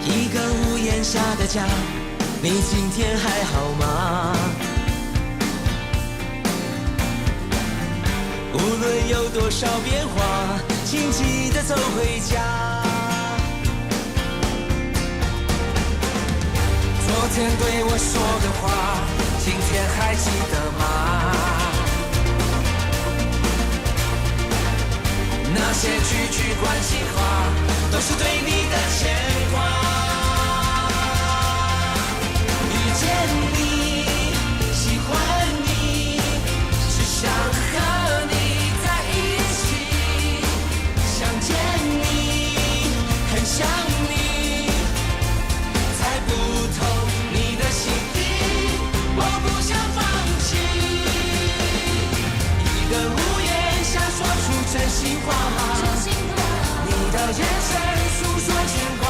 一個屋檐下的家，你今天還好嗎？無論有多少變化，請記得走回家。昨天對我說的話，今天還記得嗎？那些句句關心話，都是對你的牽掛。遇見你，喜歡你，只想和你在一起。想見你，很想你，猜不透你的心意，我不想放棄。一個屋檐下說出真心話，你的眼神訴說牽掛，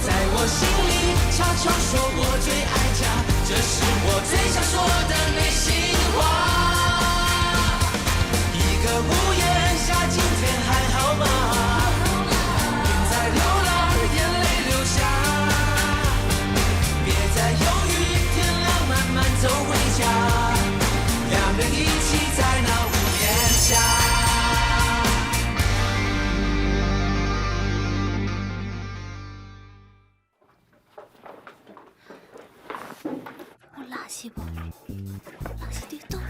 在我心裡悄悄說我最愛家，這是我最想說的內心話。一個屋檐下，今天還好嗎？別再流浪，眼淚流下，別再猶豫，天亮慢慢走回家，兩人一起在那屋檐下。有垃圾無？垃圾佇佗位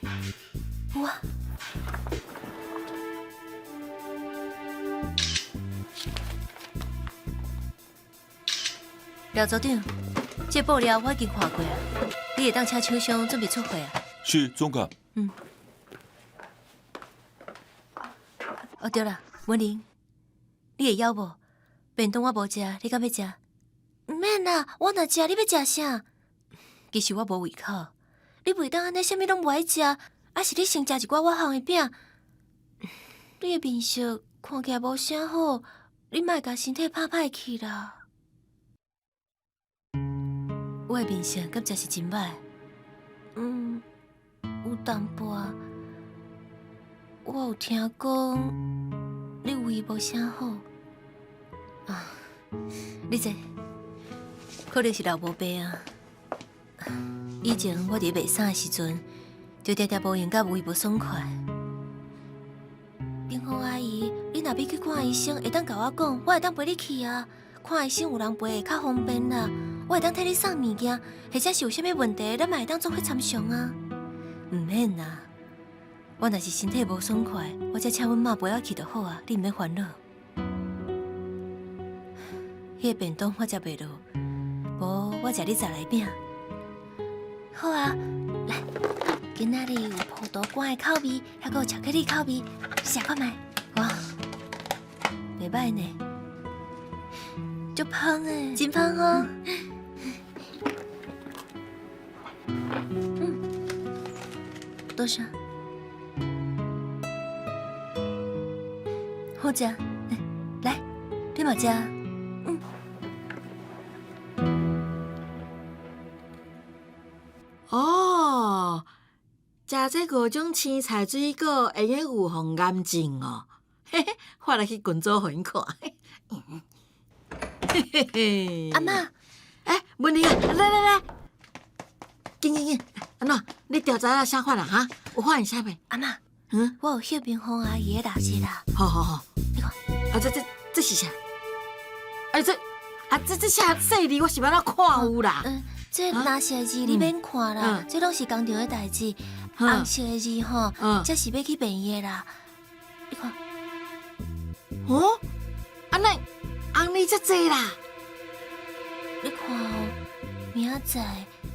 啊？有啊。廖組長，這個布料我已經看過啊，你會當請廠商準備出貨啊。是，總監。嗯。哦對啦，文玲，你會枵無？便當我無食，你敢欲食？毋免啦，我若食，你欲食啥？其實我無胃口，你袂當按呢，啥物攏無愛食，抑是你先食一寡我烘的餅？你的面色看起來無啥好，你莫共身體拍歹去啦。我的面色敢真是真歹？嗯，有淡薄仔。我有聽講你胃無啥好啊，你這可能是老毛病啊。以前我佇賣衫的時陣，就定定無閒佮胃無爽快。冰紅阿姨，你若欲去看醫生，會當共我講，我會當陪你去啊。看醫生有人陪會較方便啦，我會當替你送物件，或者是有啥物問題，咱嘛會當做伙參詳啊。毋免啦，我若是身體無爽快，我才請阮媽陪我去就好啊，你毋免煩惱。彼個便當我食袂落，無我食你紮來餅。好啊，來，今仔日有葡萄乾的口味，還閣有巧克力口味，試看覓。哇，袂䆀呢，足芳的，真芳哦。嗯，多謝。好食，來，你嘛食。嗯。哦，食這五種青菜水果會用預防癌症哦。嘿嘿，我來去群組予𪜶看。嘿嘿嘿。阿嬤，欸，文玲啊，來來來，緊緊緊，按怎？你調查了啥法啦？哈，有發現啥未？阿嬤，嗯，我有翕明鳳阿姨的垃圾啦。好好好，你看，啊，這這這是啥？哎，這啊，這這寫細字，我是欲按怎看有啦？嗯，這藍色的字你免看啦，這攏是工廠的代誌。紅色的字吼，這是欲去病院的啦。你看，哦，啊哪紅字遮濟啦？你看哦，明仔載，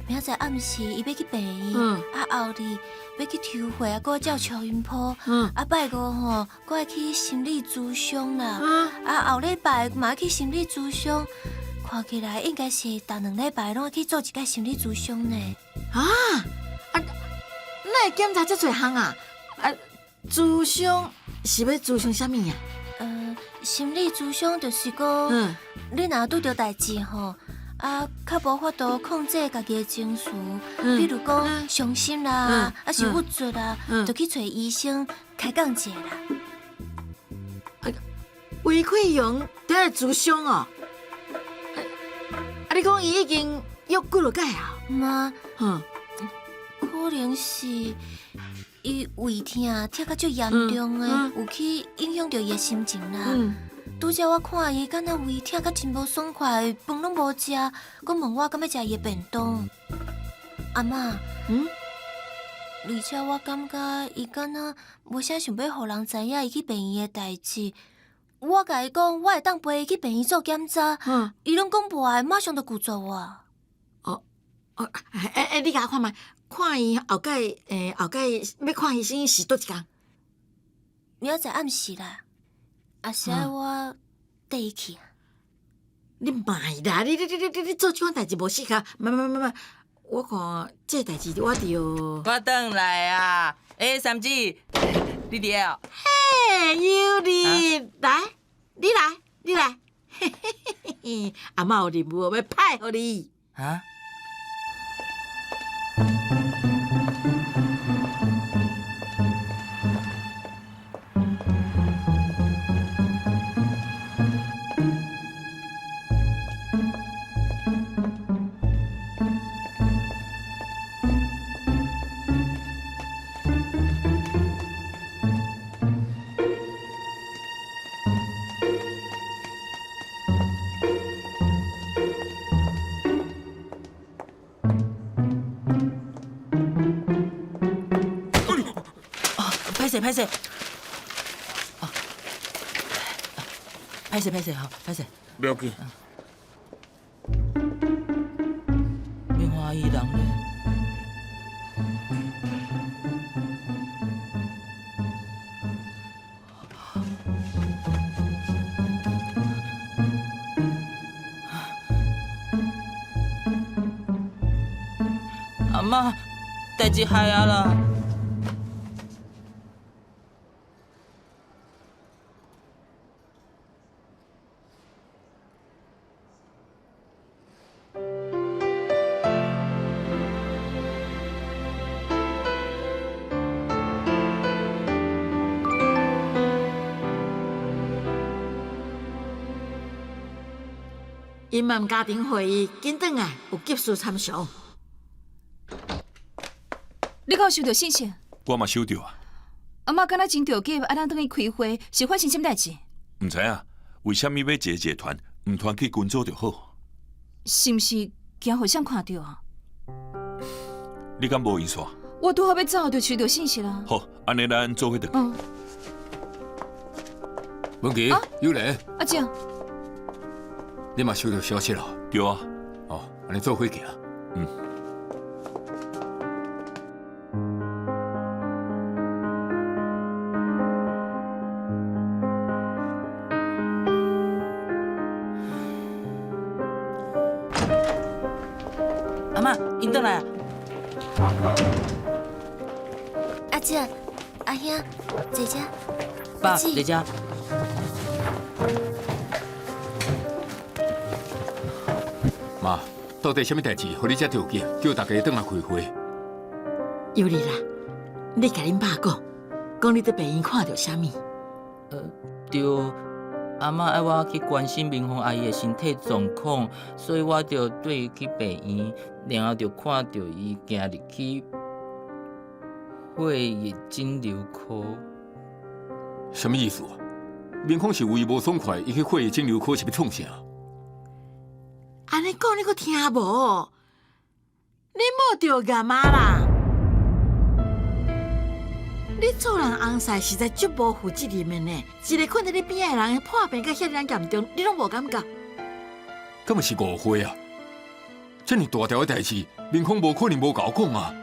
明仔載暗時伊欲去病院，啊後日欲去抽血啊，閣照超音波，啊拜五吼，閣愛去心理諮商啦，啊後禮拜嘛愛去心理諮商，看起來應該是逐兩禮拜攏愛去做一擺心理諮商呢。啊啊，哪會檢查遮濟項啊？啊，諮商是欲諮商啥物啊？心理諮商就是講，你若拄著代誌吼，啊，較無法度控制家己的情緒，比如講傷心啦，抑是鬱卒啦，就去揣醫生開講一下啦。胃潰瘍伫咧諮商哦。啊，你講伊已經約幾落擺啊？媽，哼，可能是伊胃疼疼甲足嚴重的，有去影響著伊的心情啦。拄才我看伊敢若胃疼甲真無爽快，飯攏無食，閣問我敢欲食伊的便當。阿嬤，而且我感覺伊敢若無啥想欲予人知影伊去病院的代誌。我共伊講，我會當陪伊去病院做檢查，伊攏講無愛，馬上就拒絕我。哦，哦，欸欸，你共我看覓，看伊後擺，後擺欲看醫生是佗一工？明仔載暗時啦，抑是愛我綴伊去啊？你莫啦，你你你你你做這款代誌無適合，莫莫莫莫，我看這代誌我著。我轉來啊！欸，三姊，你佇咧哦？嘿，尤麗，來，你來，你來，嘿嘿嘿嘿，阿嬤有任務欲派予你。啊？歹勢歹勢，哦，歹勢歹勢吼，歹勢。不要緊。明華伊人咧？阿嬤，代誌害啊啦！隱瞞家庭會議，緊轉來，有急事參詳。你敢有收著信息？我嘛收著啊。阿嬤敢若真著急，愛咱轉去開會，是發生啥物代誌？毋知影，為啥物欲一个一个傳？毋傳去群組就好。是毋是驚予誰看著啊？你敢無閒煞？我拄好欲走，就收著信息啦。好，按呢咱做伙轉去。嗯。文琪，有蓮。阿正。你嘛收著消息囉？對啊。哦，按呢做伙行。嗯。阿嬤，𪜶轉來啊！阿姐、阿兄，坐遮。爸，坐遮。媽，到底啥物代誌，予你遮著急，叫大家轉來開會？尤麗啦，你共恁爸講，講你佇病院看著啥物？對，阿嬤愛我去關心明鳳阿姨的身體狀況，所以我就綴伊去病院，然後就看著伊行入去血液腫瘤科。啥物意思啊？明鳳是胃無爽快，伊去血液腫瘤科是欲創啥？按呢講你閣聽無？你某著癌啊啦！你做人翁婿實在足無負責任的呢。一个睏佇你邊仔的人破病甲遐爾嚴重，你攏無感覺？敢若是誤會啊！這爾大條的代誌，明鳳無可能無共我講啊！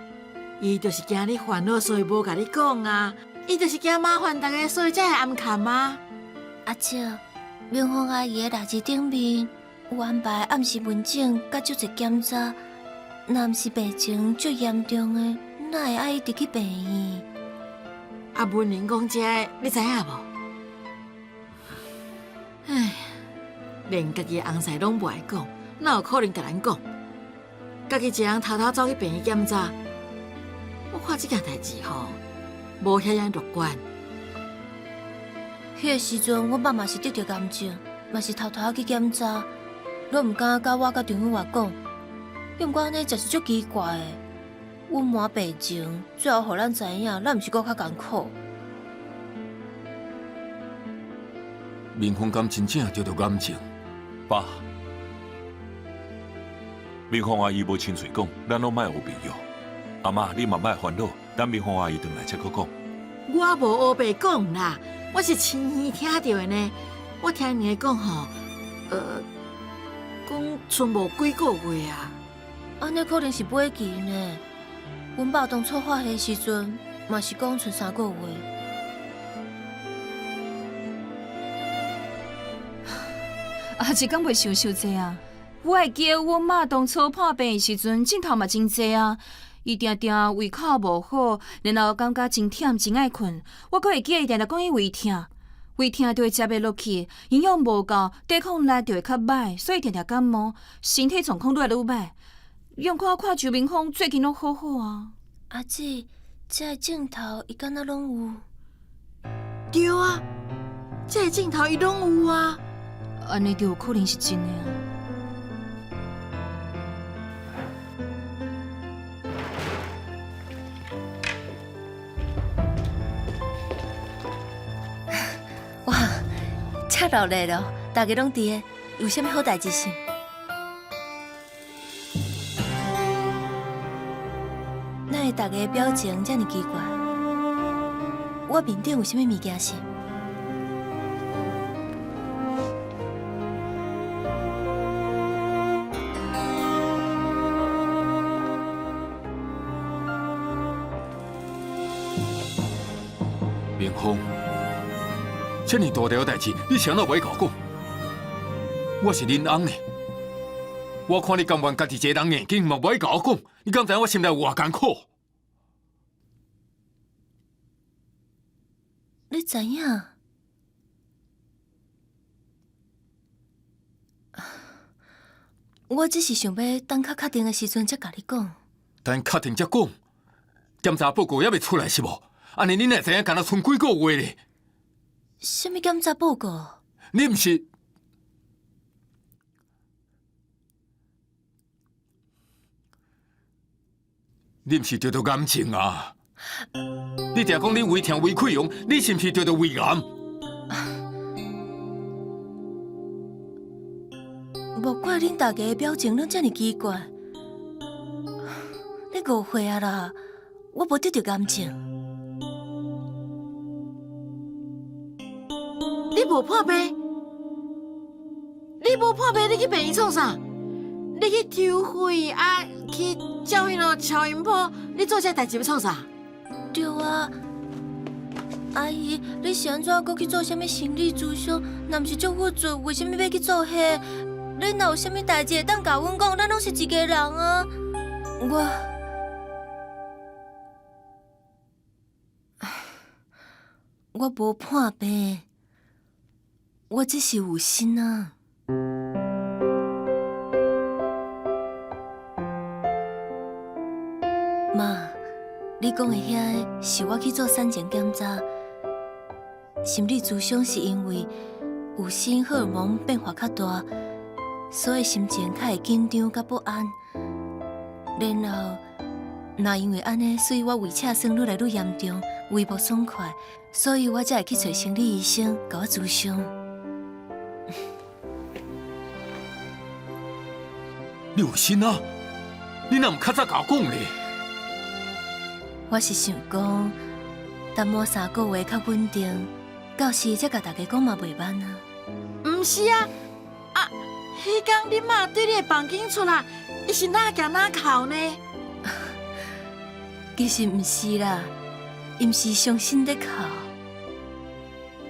伊就是驚你煩惱，所以無共你講啊。伊就是驚麻煩大家，所以才會暗藏啊。阿叔，明鳳阿姨的雜誌頂面有安排暗時門診，佮足濟檢查。若毋是病情足嚴重的，哪會愛伊直去病院？啊，文玲講這个，你知影無？唉，連家己的翁婿攏無愛講，哪有可能共咱講？家己一个人偷偷走去病院檢查，我看這件代誌吼，無遐爾樂觀。彼个时阵，阮爸嘛是得著癌症，嘛是偷偷仔去检查，拢毋敢佮我佮张永华讲。毋过按呢，真是足奇怪的。阮妈病情，最后予咱知影，咱毋是阁较艰苦。明凤敢真正得著癌症？爸，明凤阿姨无亲喙讲，咱拢莫乌白约。阿嬷，你嘛莫烦恼，等明凤阿姨转来才阁讲。我无乌白讲啦，我是亲耳听著的呢。我听𪜶两个讲吼，讲賰无几个月啊。按呢可能是尾期呢。阮爸当初发现时阵，嘛是讲賰三个月。啊，是敢袂想伤济啊？我会记得阮妈当初破病的时阵，症头嘛真济啊。伊定定胃口无好，然后感觉真忝，真爱睏。我阁会记得伊定定讲伊胃疼，胃疼就会食袂落去，营养无够，抵抗力就会较歹，所以定定感冒，身体状况愈来愈歹。用看看周明峰最近拢好好啊。阿姊，这个症头伊敢若拢有？对啊，这个症头伊拢有啊。按呢就有可能是真的啊。哇，遮热闹咯，大家拢伫个，有啥物好代志是？哪会大家的表情遮尔奇怪？我面顶有啥物物件是？明凤，遮尔大条代志，你啥都袂共我讲？我是恁翁呢，我看你甘愿家己一个人硬颈嘛，无爱共我讲，你敢知影我心内有偌艰苦？你知影？我只是想欲等较确定的时阵才共你讲。等确定才讲，检查报告犹未出来是无？按呢，你哪会知影？敢若賰几个月咧？啥物检查报告？你毋是？你毋是得著癌症啊？你定讲你胃疼、胃溃疡，你是毋是得著胃癌？莫怪恁大家的表情拢遮尔奇怪，你误会啊啦！我无得著癌症。你无破病？你无破病，你去病院创啥？你去抽血啊，去照彼个超音波，你做这代志欲创啥？对啊，阿姨，你是按怎阁去做啥物心理咨商？若毋是足郁卒，为啥物欲去做彼？你若有啥物代志会当共阮讲，咱拢是一家人啊。我无破病，我只是有心啊。妈，你讲的遐个是我去做产前检查，心理咨商是因为有心荷尔蒙变化较大，所以心情较会紧张佮不安。然后，若因为按呢，所以我胃赤酸愈来愈严重，胃无爽快，所以我才会去揣心理医生，共我咨商。你有心啊？你若毋较早共我讲咧？我是想讲，等满三个月较稳定，到时才共大家讲嘛袂晚啊。毋是啊，啊，彼工恁妈对你的房间出来，伊是哪行哪哭呢？其实毋是啦，伊毋是伤心咧哭。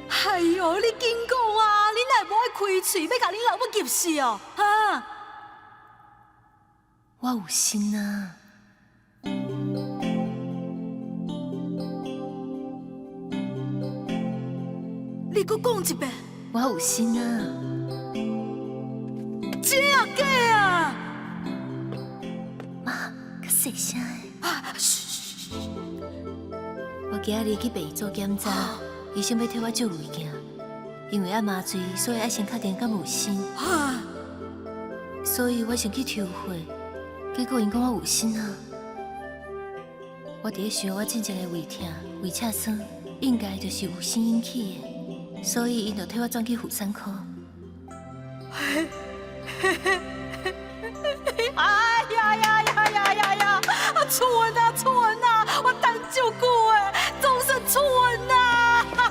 哎哟，你紧讲啊！你哪会无爱开喙，欲共恁老母急死哦？哈！我有心啊。你阁讲一遍。我有心啊。真啊假啊？妈，较细声。啊，嘘。我今仔日去病院做检查，医生欲替我照胃镜，因為愛麻醉，所以愛先確定敢有心。所以我先去抽血，結果𪜶講我有心啊。我佇咧想，我進前的胃疼、胃赤酸，應該就是有心引起的，所以𪜶就替我轉去婦產科。哎呀呀呀呀呀呀！啊，出文啊，出文啊！我等足久的，總算出文啊！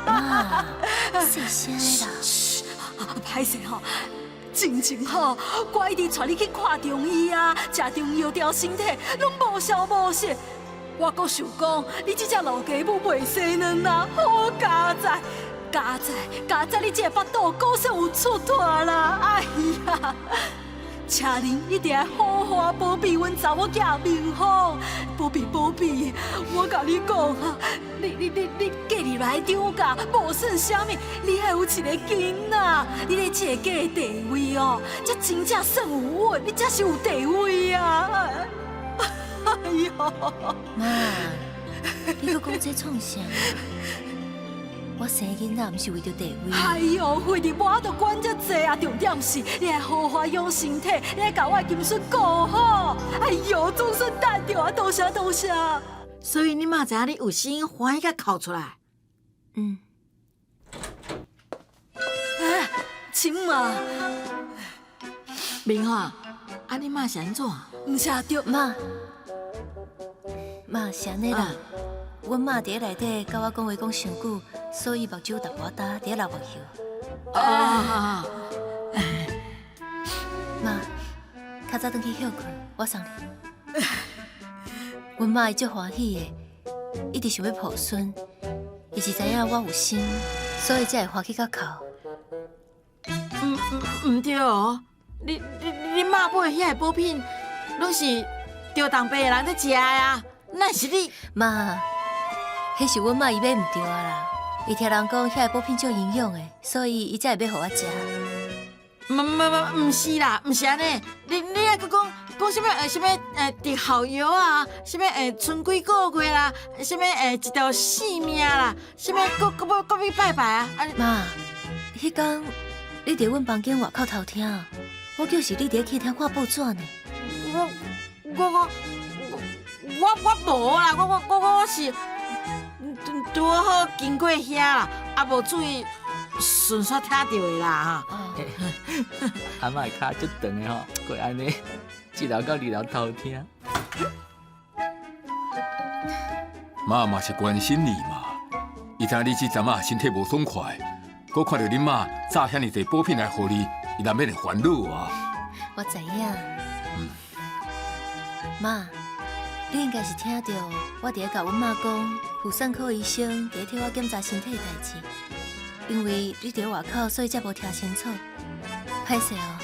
媽，細聲的啦。歹勢吼，進前吼，我一直帶你去看中醫啊，食中藥調身體，攏無效無實。我閣想講，你這隻老雞母袂生卵啊，好佳哉！佳哉，佳哉！你這个腹肚閣算有出脫啦！哎呀，請恁一定愛好好保庇阮查某囝明鳳，保庇保庇。我共你講啊，你嫁入來張家，無算啥物，你愛有一个囡仔，你咧這个家的地位哦，才真正算有穩，你才是有地位啊！哎喲，媽，你閣講這創啥？我生囡仔毋是為著地位。哎喲，費力無法度管遮濟啊！重點是，你愛好好養身體，你愛共我的金孫顧好。哎喲，總算等著啊，多謝多謝。所以你媽知影你有心歡喜甲哭出來。嗯。哎，親媽，明華，啊你媽是按怎？毋是啊，著媽，媽是按呢啦。阮媽佇咧內底佮我講話講傷久，所以目睭有淡薄仔焦，佇咧流目藥。啊！媽，較早轉去歇睏，我送你。阮媽伊足歡喜的，一直想欲抱孫，伊是知影我有心，所以才會歡喜甲哭。毋對哦，你媽買遐个補品，攏是著同輩的人咧食的啊，哪是你？媽，彼是阮媽伊買毋著啊啦，伊聽人講遐个補品足營養的，所以伊才會買予我食。毋是啦，毋是按呢。你猶閣講講啥物啥物特效藥啊，啥物春幾個月啦，啥物一條性命啦，啥物閣閣欲拜拜啊？媽，彼工你佇阮房間外口偷聽，我就是你佇咧客廳看報紙呢。我我我我無啦，我是拄好經過遐啦，啊無注意順煞聽著的啦哈。阿嬤的跤足長的吼，閣按呢一樓到二樓偷聽。媽嘛是關心你嘛，伊知影你這陣仔身體無爽快，閣看著恁媽炸遐爾濟補品來予你，伊難免會煩惱啊。我知影。媽，你應該是聽著我佇咧共阮媽講，婦產科醫生佇咧替我檢查身體的代誌，因為你佇咧外口，所以才無聽清楚。歹勢哦，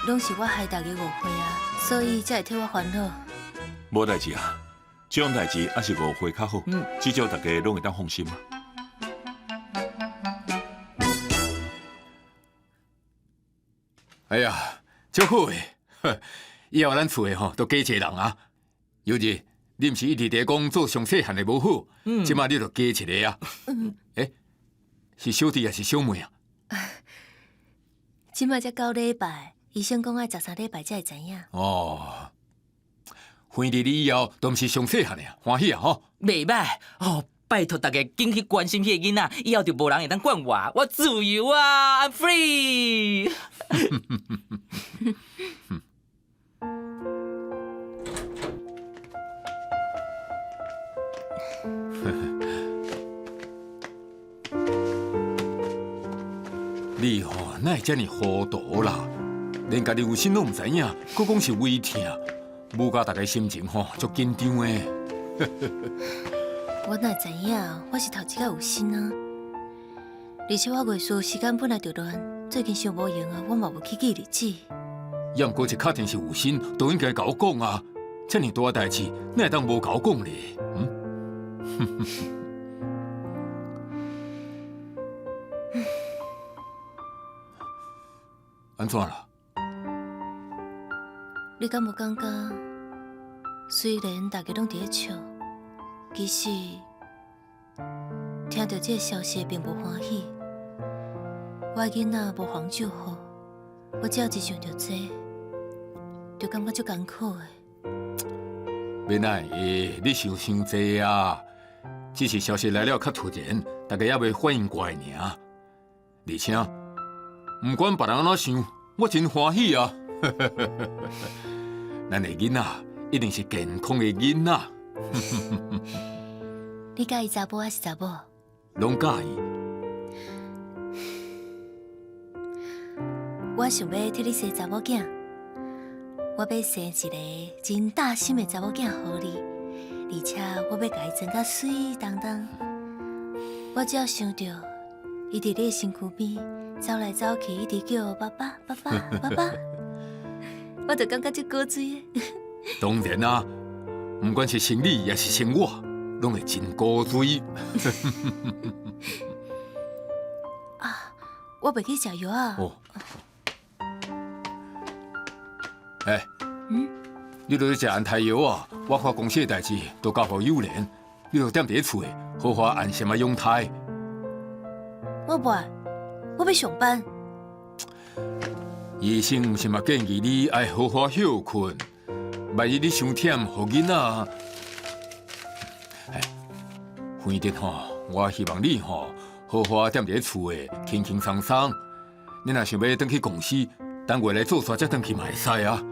攏是我害大家誤會啊，所以才會替我煩惱。無代誌啊，這種代誌還是誤會較好，至少大家攏會當放心啊。哎呀，足好的，以後咱厝的吼都加一個人啊。尤日，你毋是一直佇講做上細漢的無好，這擺你就加一個啊。欸，是小弟還是小妹啊？這擺才9禮拜，醫生講愛13禮拜才會知影。哦，懷佇你以後都毋是上細漢的啊，歡喜啊吼！袂歹哦，拜託大家緊去關心彼个囡仔，以後就無人會當管我，我自由啊，I'm free。你吼哪會遮爾糊塗啦？連家己有心攏毋知影，閣講是胃疼，母甲大家心情吼足緊張的。我哪會知影？我是頭一擺有心啊！而且我月事時間本來就亂，最近傷無閒啊，我嘛無去記日子。也毋過一確定是有心，都應該共我講啊！遮爾大代誌，哪會當無共我講咧？嗯？按怎啦？你敢無感覺？雖然大家攏佇咧笑，其實聽著這个消息並無歡喜。我我的囡仔無予人照顧，我只要一想著這，就感覺足艱苦的。免愛會，你想傷濟啊！只是消息來了較突然，大家猶未反應過來爾。而且，毋管別人按怎想，我真歡喜啊！咱的囡仔一定是健康的囡仔。你佮意查埔抑是查某？攏佮意。我想欲替你生查某囝，我欲生一个真貼心的查某囝予你，而且我欲共伊妝甲媠當當。我只要想著伊佇你的身軀邊走來走去，一直叫我爸爸爸爸爸爸，我就感覺足古錐的。當然啊，毋管是生你抑是生我，攏會真古錐。啊，我袂記食藥啊。哦。欸，你著咧食安胎藥啊？我看公司的代誌都交予幼蓮，你著踮佇咧厝的，好好安心仔養胎。我無愛，我欲上班。醫生毋是嘛建議你愛好好歇睏，萬一你傷忝，予囡仔。哎，反正吼，我希望你吼好好踮佇咧厝的，輕輕鬆鬆。你若想欲轉去公司，等月來做煞才轉去嘛會使啊。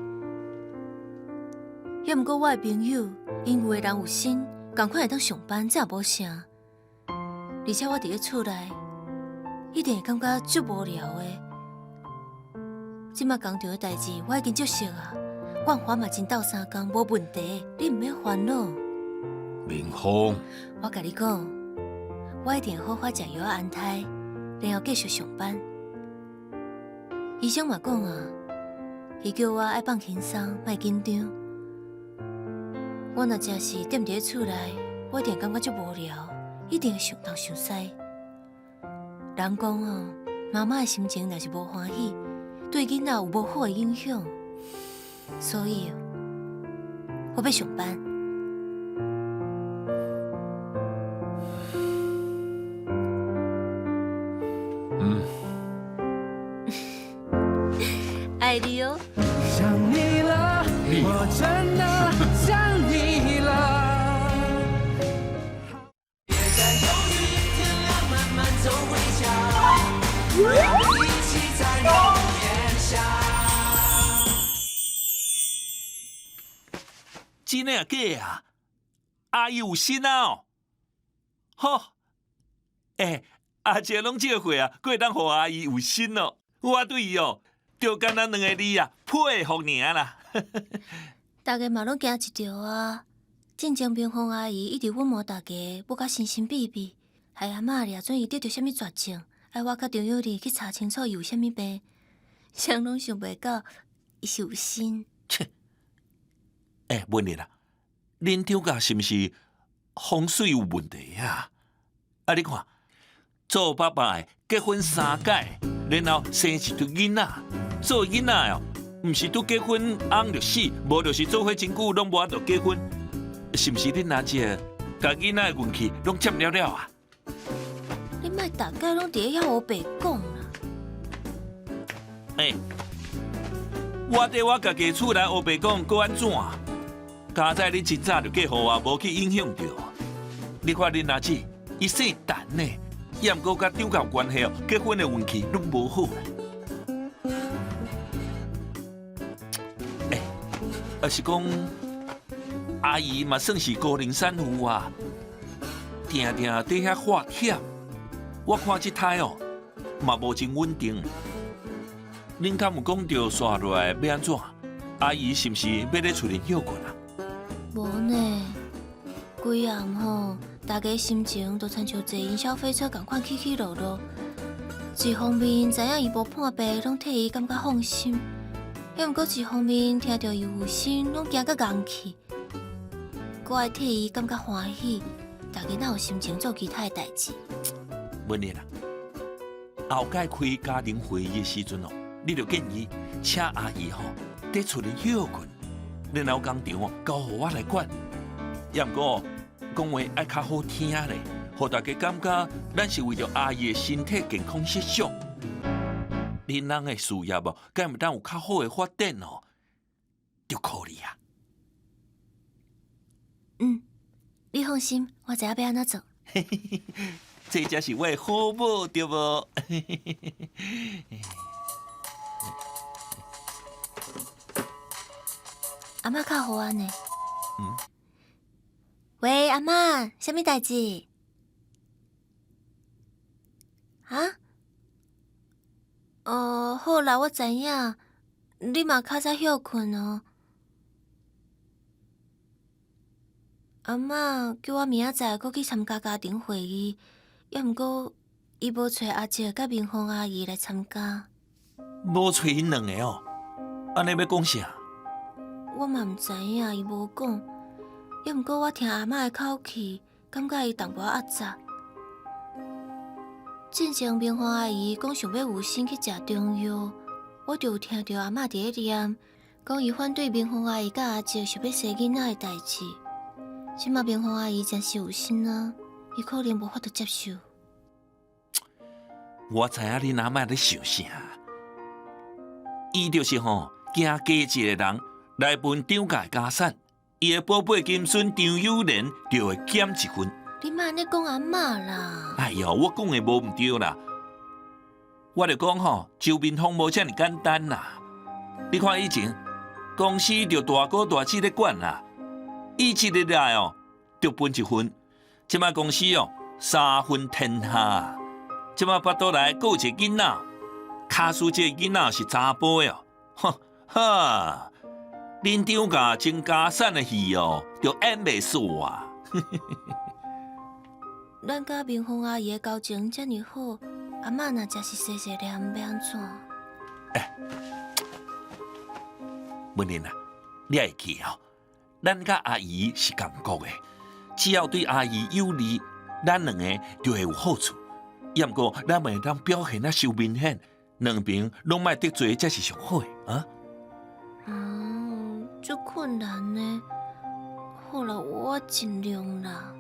抑毋過我的朋友，𪜶有的人有身，仝款會當上班，這也無啥。而且我佇咧厝內，一定會感覺足無聊的。這馬工廠的代誌我已經足熟啊，萬華嘛真鬥相共，無問題，你毋免煩惱。明鳳，我共你講，我一定會好好食藥安胎，然後繼續上班。醫生嘛講啊，伊叫我愛放輕鬆，莫緊張。我若真是踮佇咧厝內，我一定感覺足無聊，一定會想東想西。人講哦，媽媽的心情若是無歡喜，對囡仔有無好的影響。所以，我欲上班。嗯。愛你哦。想你了，我真的想你了。別再猶豫，天亮慢慢走回家，一起在屋檐下。真的啊假啊？阿姨有身啊哦！好，欸，阿姐攏這歲啊，閣會當予阿姨有身哦。我對伊哦，就干焦兩個字啊，佩服爾啦。大家嘛攏驚一著啊！進前明鳳阿姨一直隱瞞大家，欲甲神神秘秘，害阿嬤掠準伊得著啥物絕症，愛我佮張幼麗去查清楚伊有啥物病，誰攏想袂到伊是有身。切！欸，問你啦，恁張家是毋是風水有問題啊？啊，你看，做爸爸的結婚三擺，然後生一對囡仔，做囡仔的哦，毋是拄結婚翁就死，無就是做伙真久攏無法度結婚，是毋是恁阿姐共囡仔的運氣攏佔了了啊？你莫逐擺攏佇咧遐烏白講啦！欸，我佇我家己厝內烏白講，閣按怎？佳哉你真早就嫁予我，無去影響著。你看恁阿姊，伊姓陳呢，也毋過佮張家有關係哦，結婚的運氣攏無好。欸，抑是講阿姨嘛算是高齡產婦啊，定定佇遐發險。我看這胎哦，嘛無真穩定。恁敢有講著煞落來欲按怎？阿姨是毋是欲咧厝裡歇睏啊？無呢，規暗吼，大家心情都親像坐雲霄飛車仝款起起落落。一方面知影伊無破病，攏替伊感覺放心；抑毋過一方面聽著伊有身，攏驚甲戇去。閣愛替伊感覺歡喜，大家哪有心情做其他的代誌？文蓮啊，後擺開家庭會議的時陣哦，你就建議請阿姨吼佇厝裡歇睏，然後工廠哦交予我來管。抑毋過講話愛較好聽咧，予大家感覺咱是為著阿姨的身體健康設想。恁翁的事业哦，敢會當有較好的發展哦？就靠你啊！嗯，你放心，我知影欲按怎做。這才是我的好某，對無？阿嬤較好按呢。嗯。喂，阿嬤，啥物代誌？啊？哦，好啦，我知影。你嘛較早歇睏哦。阿嬤叫我明仔載閣去參加家庭會議，猶毋過伊無揣阿叔佮明鳳阿姨來參加。無揣𪜶兩個哦？按呢欲講啥？我嘛毋知影，伊無講。猶毋過我聽阿嬤的口氣，感覺伊淡薄仔壓榨。進前明鳳阿姨講想欲有心去食中藥，我就有聽著阿嬤佇咧念，講伊反對明鳳阿姨佮阿叔想欲生囡仔的代誌。這馬明鳳阿姨真是有心啊，伊可能無法度接受。我知影恁阿嬤咧想啥，伊就是吼驚加一个人來分張家的家產，伊的寶貝金孫張友蓮就會減一份。你莫按呢講阿嬤啦！哎喲，我講的無毋對啦，我就講吼，周明峰無遮爾簡單啦。你看以前公司就大哥大姊咧管啦，伊一日來哦，就分一份。這馬公司哦，三分天下。這馬腹肚內閣有一個囡仔，卡司這個囡仔是查埔的哦，哈哈，恁張家爭家產的戲哦，就演袂煞啊！咱佮明鳳阿姨的交情遮爾好，阿嬤若真是細細念，欲按怎？欸，文玲啊，你會記哦，咱佮阿姨是仝國的，只要對阿姨有利，咱兩個就會有好處。猶毋過，咱袂當表現得傷明顯，兩邊攏莫得罪才是上好的啊。嗯，足困難呢。好啦，我盡量啦。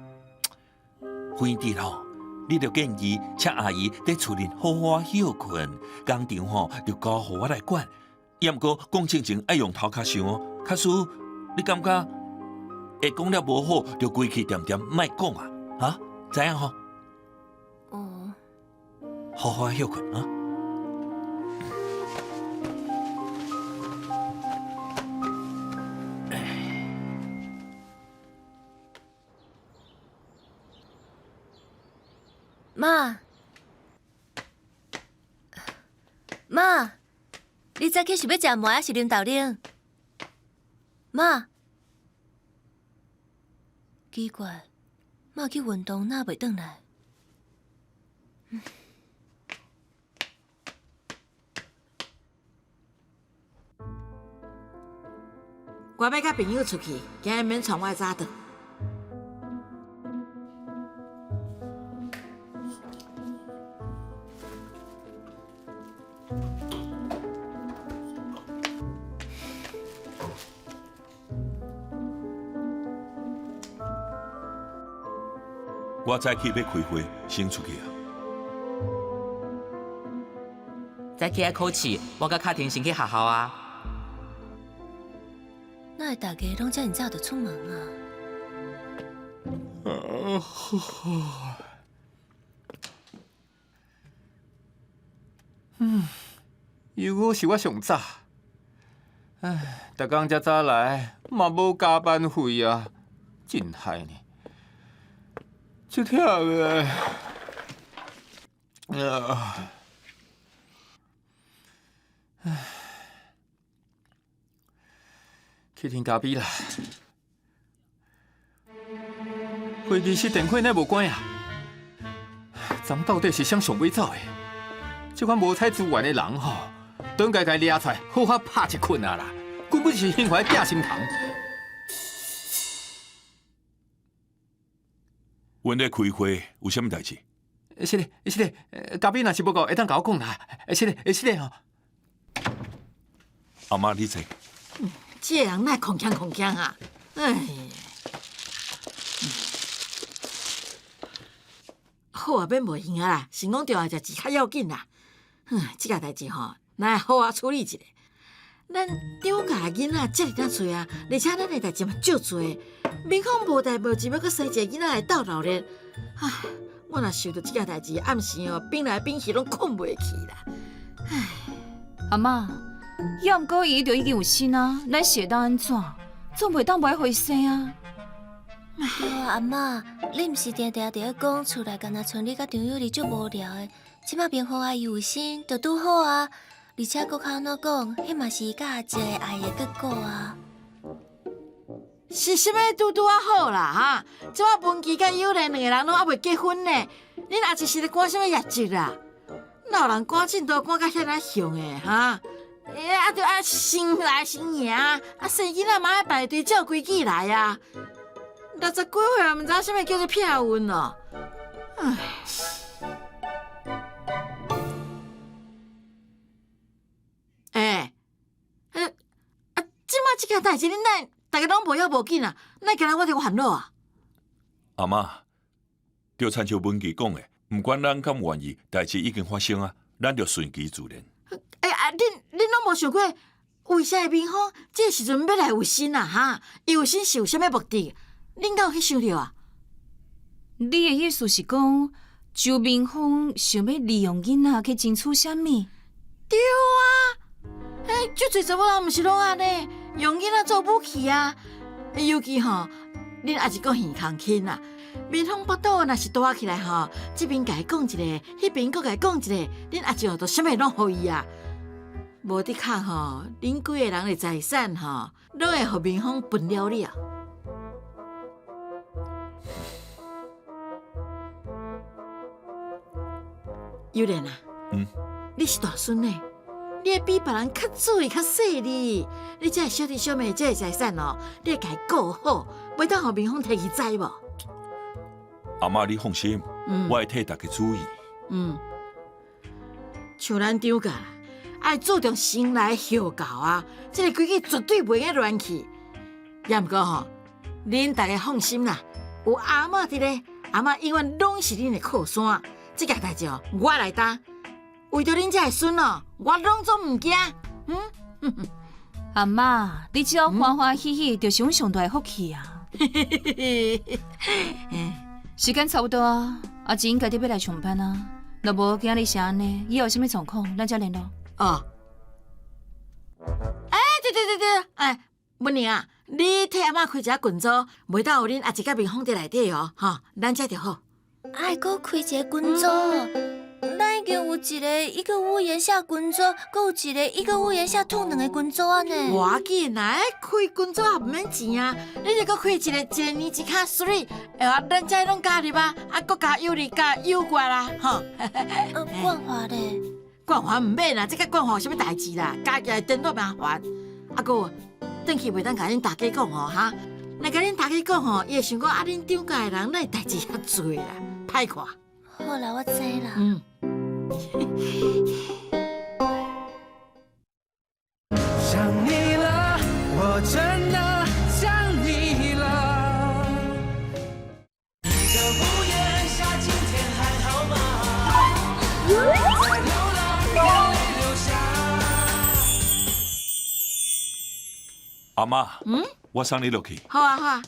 反正吼，你著建議請阿姨佇厝裡好好歇睏，工廠吼就交予我來管。猶毋過講進前愛用頭殼想哦，假使你感覺會講了無好，就規氣恬恬莫講啊，哈，知影吼？哦。好好歇睏啊。媽，媽，你早起是欲食糜抑是啉豆奶？媽，奇怪，媽去運動哪袂轉來？我欲佮朋友出去，今日免傳我早轉。我早起欲開會，先出去啊。早起愛考試，我佮卡婷先去學校啊。哪會逐家攏遮爾早就出門啊？嗯，又閣是我上早。唉，逐工遮早來，嘛無加班費啊，真害呢。足忝的。啊！唉，去聽咖啡啦。會議室電火哪無關啊？昨昏到底是啥上尾走的？這款無彩資源的人吼，轉該共掠出來，好好拍一棍啊啦！根本是興奮寄心蟲。阮咧開會，有啥物代誌？是咧，是咧，咖啡若是無夠，會當共我講啦。是咧，是咧吼。阿媽，你坐。這个人哪會鏗鏘鏗鏘啊？哎，好啊，免無閒啊啦，成功著愛食錢較要緊啦。哼，這件代誌吼，咱愛好好處理一下。咱張家囡仔遮爾仔濟啊，而且咱的代誌嘛足濟，明講無代無誌欲閣生一个囡仔來鬥鬧熱，唉，我若想著這件代誌，暗時哦變來變去攏睏袂去啦。唉，阿嬤，猶毋過伊就已經有身啊，咱是會當按怎？總袂當無愛予伊生啊。對啊，阿嬤，你毋是定定佇咧講厝內敢若賰你佮張幼兒足無聊的，這擺明鳳阿姨有身就拄好啊。而且閣較按怎講，彼嘛是伊佮阿叔的愛的結果啊。是啥物拄拄仔好啦哈？這擺文琪佮友蓮兩个人攏猶未結婚呢，恁阿叔是咧趕啥物業績啦？哪有人趕進度趕甲遐爾凶的哈？欸，啊，著愛先來先贏，啊，生囡仔嘛愛排隊照規矩來啊。六十幾歲毋知啥物叫做避孕哦。唉。欸，啊，這擺這件代誌，恁哪逐家攏無要無緊啊？哪會干焦我一個煩惱啊？阿嬤，就親像文琪講的，毋管咱敢願意，代誌已經發生啊，咱就順其自然。欸，啊，恁恁攏無想過，為啥明鳳這個時陣欲來有身啊？哈，伊有身是有啥物目的？恁敢有去想著啊？你的意思是講，周明鳳想欲利用囡仔去爭取啥物？對啊，欸，足濟查某人毋是攏按呢，用囡仔做武器啊。尤其吼，恁也是講耳空親啊，明鳳腹肚若是大起來吼，這邊共伊講一个，彼邊閣共伊講一个，恁阿叔就啥物攏予伊啊。無的確吼，恁幾个人的財產吼，攏會予明鳳分了了。友蓮啊，你是大孫呢，你愛比別人較注意、較細膩。你這小弟小妹這个財產哦，你愛共伊顧好，袂當予明鳳提去，知無？阿嬤，你放心，我會替大家注意。嗯，像咱張家，愛注重先來後到啊，這个規矩絕對袂用亂去。也毋過吼，恁大家放心啦，有阿嬤佇咧，阿嬤永遠攏是恁的靠山。這件代誌哦，我來擔。為著恁這个孫哦，我攏總毋驚。嗯，阿嬤，你只要歡歡喜喜，就是阮上大的福氣啊。時間差不多啊，阿姊應該得欲來上班啊。若無今仔日是按呢，以後有啥物狀況，咱再聯絡。哦。欸，對對對對，欸，文玲啊，你替阿嬤開一下群組，袂當有恁阿姊佮明鳳佇內底哦，吼，咱這就好。愛閣開一个群組，咱已經有一个一个屋檐下群組，閣有一个一个屋檐下吐卵的群組啊呢。無要緊啦，開群組也毋免錢啊，你就閣開一个一个年一卡水，啊，咱這攏加入啊，啊，閣加有利加有關啦，吼。冠華咧？冠華毋免啦，這佮冠華有啥物代誌啦？加起來顛倒麻煩。啊，閣有，轉去袂當共恁大家講吼，哈？若共恁大家講吼，伊會想講啊，恁張家的人哪會代誌遐濟啦，歹看。好啦，我知啦。嗯。想你了，我真的想你了。一个屋檐下，今天還好嗎？在流浪，眼淚流下。阿嬤，我送你落去。好啊，好啊。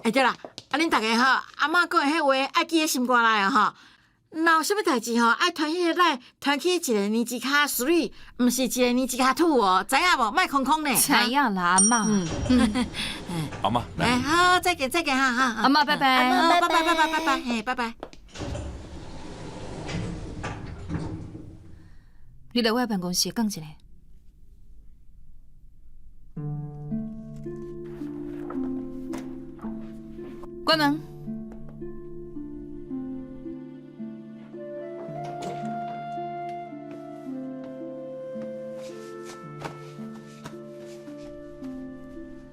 欸，對啦，啊，恁逐家吼，阿嬤講的彼話愛記佇心肝內哦，吼。若有啥物代誌吼，愛傳彼个來，傳去一个年一跤水，毋是一个年一跤土哦，知影無？莫空空呢。知影啦，阿嬤。嗯。阿嬤，來。欸，好，再見，再見，哈哈。阿嬤，拜拜。阿嬤，拜拜，拜拜，拜拜，嘿，拜拜。你來我的辦公室講一下。關門。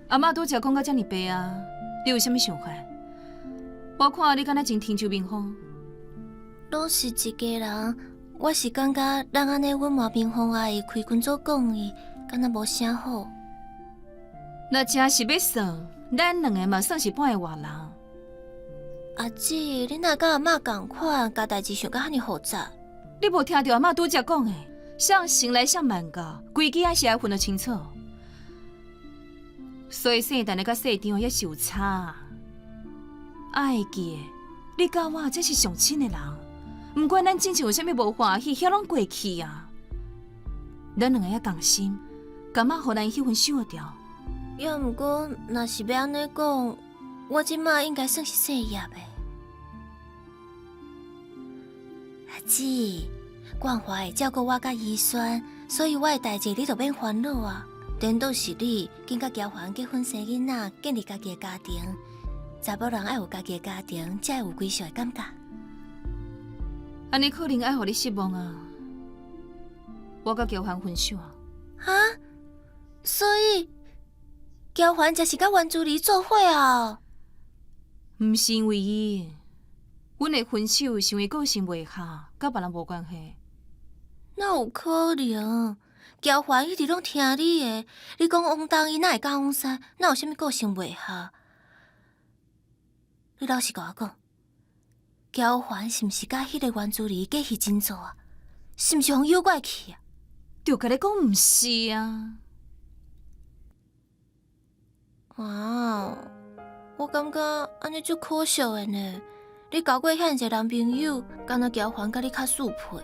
阿嬤拄才講到遮爾白啊，你有啥物想法？我看你敢若真聽周明鳳。攏是一家人，我是感覺咱按呢隱瞞明鳳阿姨開群組講伊，敢若無啥好。若真是欲算，咱兩个嘛算是半个外人。阿姊，你若佮阿嬤仝款，共代誌想甲遐爾複雜？你無聽著阿嬤拄才講的，啥先來啥慢到，規矩還是愛分得清楚。所以細陳的佮細張也是有差。愛會記的，你佮我才是上親的人，毋管咱之前有啥物無歡喜，遐攏過去啊。咱兩个愛仝心，共媽予咱彼份守著。也毋過，若是欲按呢講，我這馬應該算是細葉的。阿姊，冠華會照顧我佮怡萱，所以我的代誌你就免煩惱啊。顛倒是你，緊佮喬凡結婚生囡仔，建立家己的家庭。查某人愛有家己的家庭，才會有歸屬的感覺。按呢可能愛予你失望啊！我佮喬凡分手啊！哈？所以喬凡才是佮袁珠兒做伙啊？毋是因為伊，阮會分手是因為個性袂合，佮別人無關係。哪有可能？喬凡一直攏聽你的，你講往東，伊哪會敢往西？哪有啥物個性袂合？你老實共我講，喬凡是毋是佮彼個袁珠兒假戲真做啊？是毋是予誘拐去啊？就共你講毋是啊！啊，我感覺按呢足可惜的呢。你交過遐爾濟男朋友，敢若喬凡佮你較速配？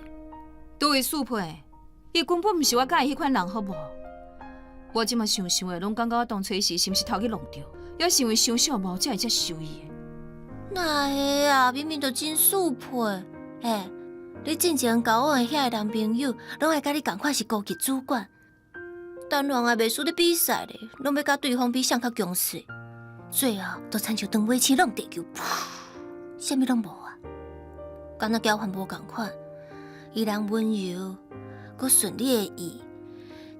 佗位速配？伊根本毋是我佮意彼款人，好無？我這馬想想的，攏感覺我當初時是毋是頭去弄著，猶是因為傷寂寞才會遮受伊的。哪會啊？明明就真速配。欸，你進前交往的遐个男朋友，攏愛佮你仝款是高級主管，談戀愛袂輸咧比賽咧，攏欲佮對方比誰較強勢，最後都親像長尾星弄地球，噗，啥物攏無啊！敢若喬凡無仝款，伊人溫柔，閣順你的意，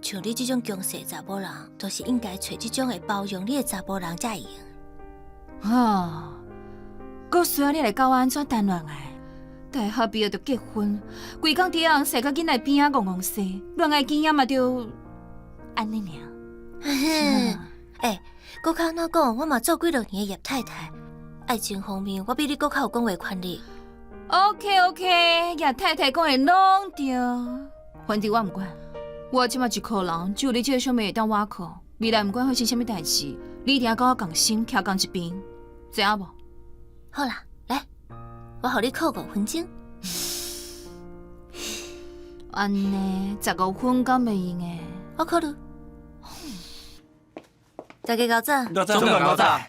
像你這種強勢查某人，就是應該揣這種會包容你的查某人才會用。啊！閣需要你來教我按怎談戀愛？大學畢業就結婚，規工佇翁婿佮囡仔邊仔戇戇踅，戀愛經驗嘛就按呢爾。欸，閣較按怎講，我嘛做幾落年的葉太太，愛情方面我比你閣較有講話權利。 OK OK，葉太太講的攏對，反正我毋管，我這馬一個人，只有你這個小妹會當倚靠。未來毋管發生啥物代誌，你一定愛佮我仝心，徛仝一邊，知影無？好啦，來，我予你扣5分鐘。按呢，15分敢袂用的？我考慮。大家𠢕早。早，早，早。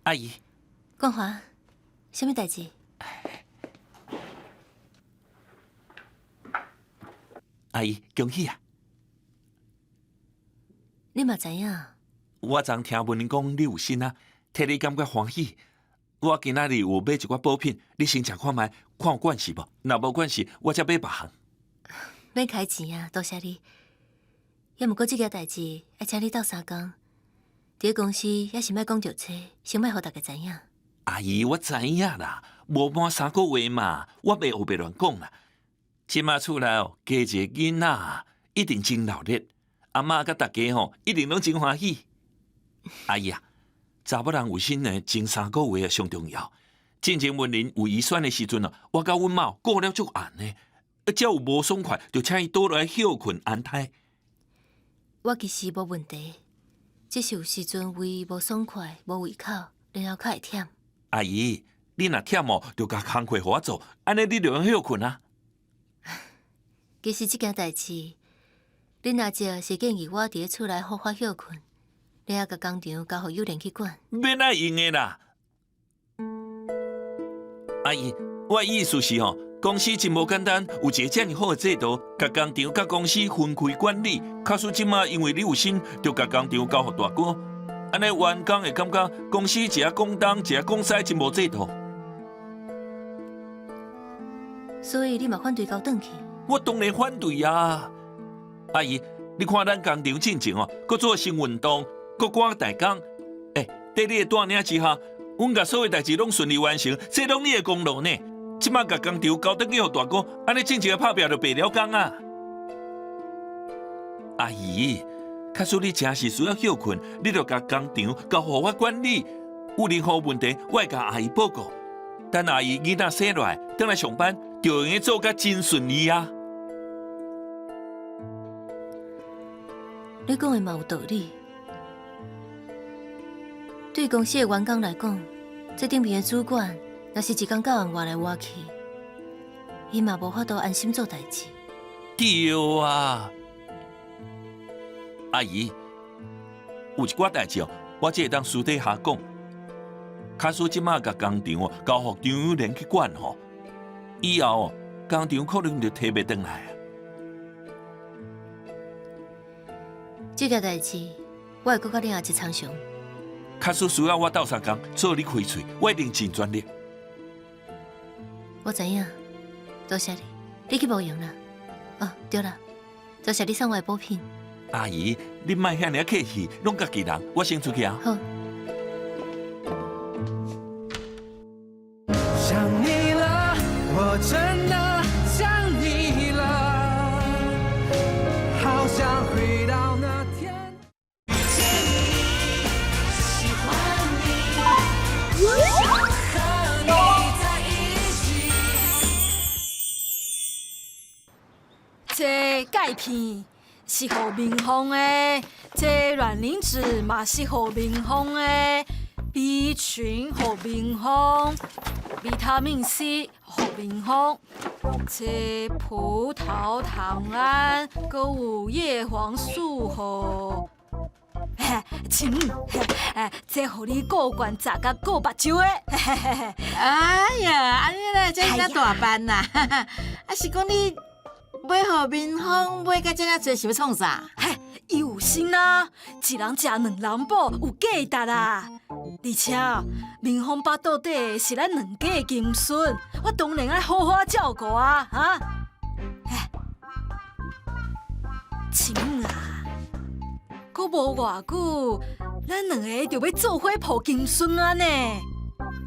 阿姨。冠華，啥物代誌？阿姨，恭喜啊！你嘛知影？我昨聽文玲講你有新啊，替你感覺歡喜。我今仔日有買一寡補品，你先食看覓，看有關係無？若無關係，我才買別項。免開錢啊，多謝你。猶毋過這件代誌愛請你鬥相共，佇公司猶是莫講著這，先莫予大家知影。阿姨，我知影啦，無滿3個月嘛，我袂烏白亂講啦。這馬厝內哦，加一個囡仔，一定真熱鬧。阿嬤佮大家吼，一定攏真歡喜。阿姨啊，查某人有身呢，前3個月上重要。進前文玲有遺產的時陣啊，我佮阮媽顧了足嚴的，只要有無爽快，就請伊倒來歇睏安胎。我其實無問題，只是有時陣胃無爽快、無胃口，然後較會忝。阿姨，你若忝哦，就共工課予我做，按呢你就用歇睏啊。其實這件代誌，恁阿叔是建議我佇咧厝內好好歇睏。你猶共工廠交予幼蓮去管，免愛用的啦。阿姨，我意思是吼，公司真無簡單，有一個遮爾好的制度，共工廠佮公司分開管理。假使這馬因為你有心，就共工廠交予大哥，按呢員工會感覺公司一下講東，一下講西，真無制度。所以你嘛反對交轉去？我當然反對啊！阿姨，你看咱工廠進前哦，閣做新運動。閣趕大工，欸，佇你的帶領之下，阮共所有代誌攏順利完成，這攏你的功勞呢。這馬共工廠交轉去予大哥，按呢進前的拍拚就白了工啊。阿姨，假使你真是需要歇睏，你就共工廠交予我管理，有任何問題，我會共阿姨報告。等阿姨囡仔生落來，轉來上班，就會用做甲真順利啊！你講的嘛有道理。對公司的員工來講，這頂面的主管若是一工到晚換來換去，伊嘛無法度安心做代誌。對啊，阿姨，有一寡代誌哦，我這會當私底下講。假使這馬共工廠哦交予張友蓮去管吼，以後哦工廠可能就提袂轉來啊。這件代誌，我會閣佮你阿姐參詳。假使需要我鬥相共做你開喙，我一定盡全力。我知影，多謝你，你去無閒啦。哦，對啦，多謝你送我的補品。阿姨，你莫遐爾客氣，攏家己人，我先出去啊。好。想你了，我真的想你了，好想回到那天。遇見你，喜歡你，想和你在一起。這鈣片是予明鳳的，這卵磷脂嘛是予明鳳的，B 群予明鳳，維他命 C 予明鳳，這葡萄糖胺閣有葉黃素予，嘿，親，嘿，這予你顧關節佮顧目睭的。哎呀，按呢咧，這遮大班啦，啊是講你買予明鳳買甲這爾濟是欲創啥？嘿，伊有心啊，一人食兩人補，有價值啦。而且明鳳腹肚底是咱兩家的金孫，我當然愛好好照顧啊！哈，親啊，閣無偌久，咱兩个就欲做伙抱金孫啊呢。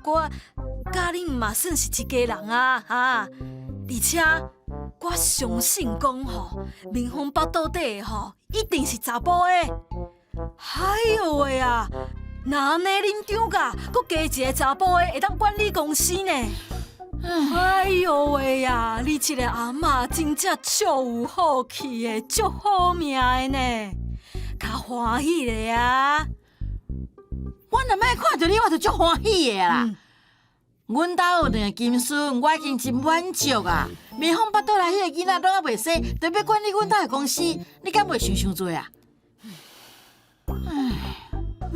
我佮恁嘛算是一家人啊！哈，而且我相信講吼，明鳳腹肚底的吼，一定是查埔的。哎喲喂啊！若按呢，恁張家閣加一個查埔的，會當管理公司呢？哎喲喂呀！你這个阿嬤真正足有福氣的，足好命的呢，較歡喜的啊！我若欲看著你，我就足歡喜的啦。阮兜有兩个金孫，我已經真滿足啊。明鳳腹肚內彼个囡仔攏猶未生，就欲管理阮兜的公司，你敢袂想傷濟啊？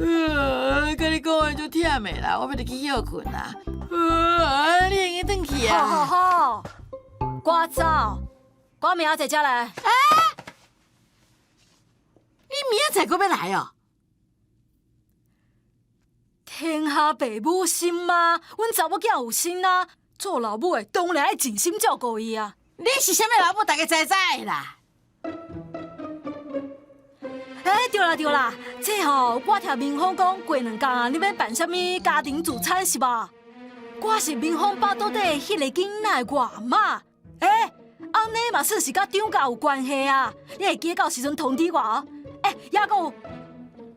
唉，佮你講話足忝的啦，我欲入去歇睏啦。你會用轉去啊？好好好，我走，我明仔載才來。欸，你明仔載閣欲來哦？天下父母心啊，阮查某囝有心啊，做老母的當然愛盡心照顧伊啊。你是啥物老母，大家知知啦。欸，對啦對啦，這吼我聽明鳳講過兩工啊，你欲辦啥物家庭聚餐是無？我是明鳳腹肚底彼個囡仔的外媽，欸，按呢嘛算是佮張家有關係啊。你會記得到時陣通知我哦。欸，猶閣有，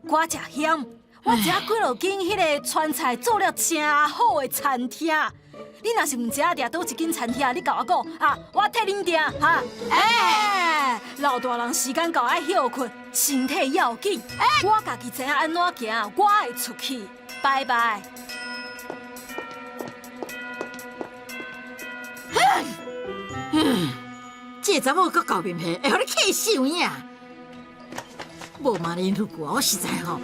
我食鹹，我知影幾落間彼个川菜做了誠好的餐廳。你若是毋知影佇佗一間餐廳，你共我講啊，我替恁訂哈。欸，老大人時間到愛歇睏，身體要緊。我家己知影按怎行，我會出去。拜拜。這个查某閣厚面皮，會予你氣死有影。無瞞恁女婿，我實在吼。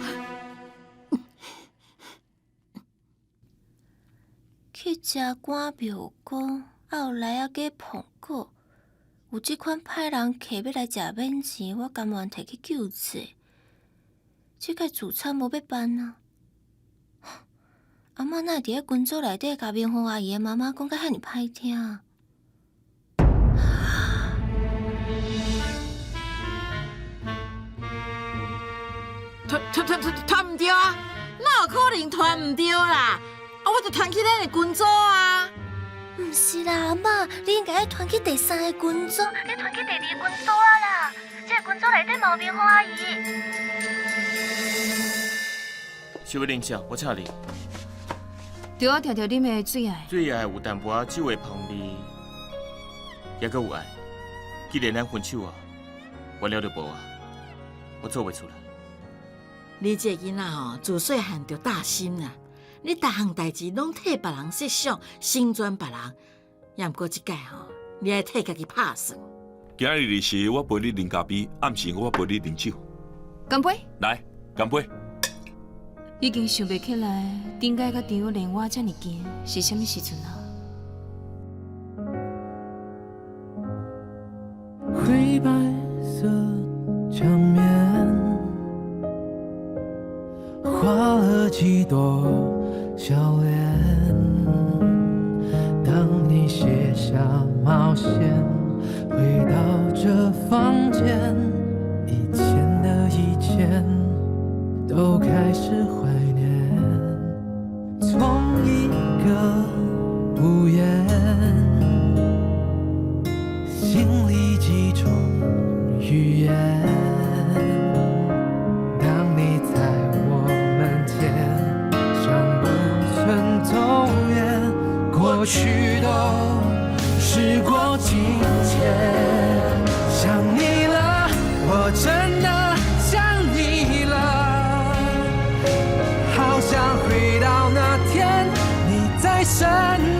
去食關廟公，還有來仔加蘋果，有這款歹人客欲來食免錢，我甘願提去救濟。這個聚餐無欲辦啊！阿嬤哪會佇咧群組內底共明鳳阿姨的媽媽講甲遐爾歹聽啊？傳傳傳傳傳毋對啊！哪有可能傳毋對啦？啊，我就傳去咱的群組啊！毋是啦，阿嬤，你應該愛傳去第三个群組，你傳去第二个群組啊啦！這个群組內底嘛有明鳳阿姨。是欲啉啥？我請你。著我定定啉的水愛。水愛有淡薄仔酒的芳味，猶閣有愛。既然咱分手啊，原諒就無啊，我做袂出來。你這个囡仔吼，自細漢就大心啦。你逐項代誌攏替別人設想，成全別人。也毋過這擺吼，你愛替家己拍算。今仔日是我陪你啉咖啡，暗時我陪你啉酒。乾杯！來，乾杯！已經想袂起來，頂擺佮張友連我遮爾近是啥物時陣啊？灰白色牆面，畫了幾朵笑臉。當你卸下帽線，回到這房間，以前的一切都開始懷念。從一個屋檐，心裡幾種語言。當你在我門前，像不曾走遠，過去都時過境遷。想你了，我真的想你了，好想回到那天，你在身邊。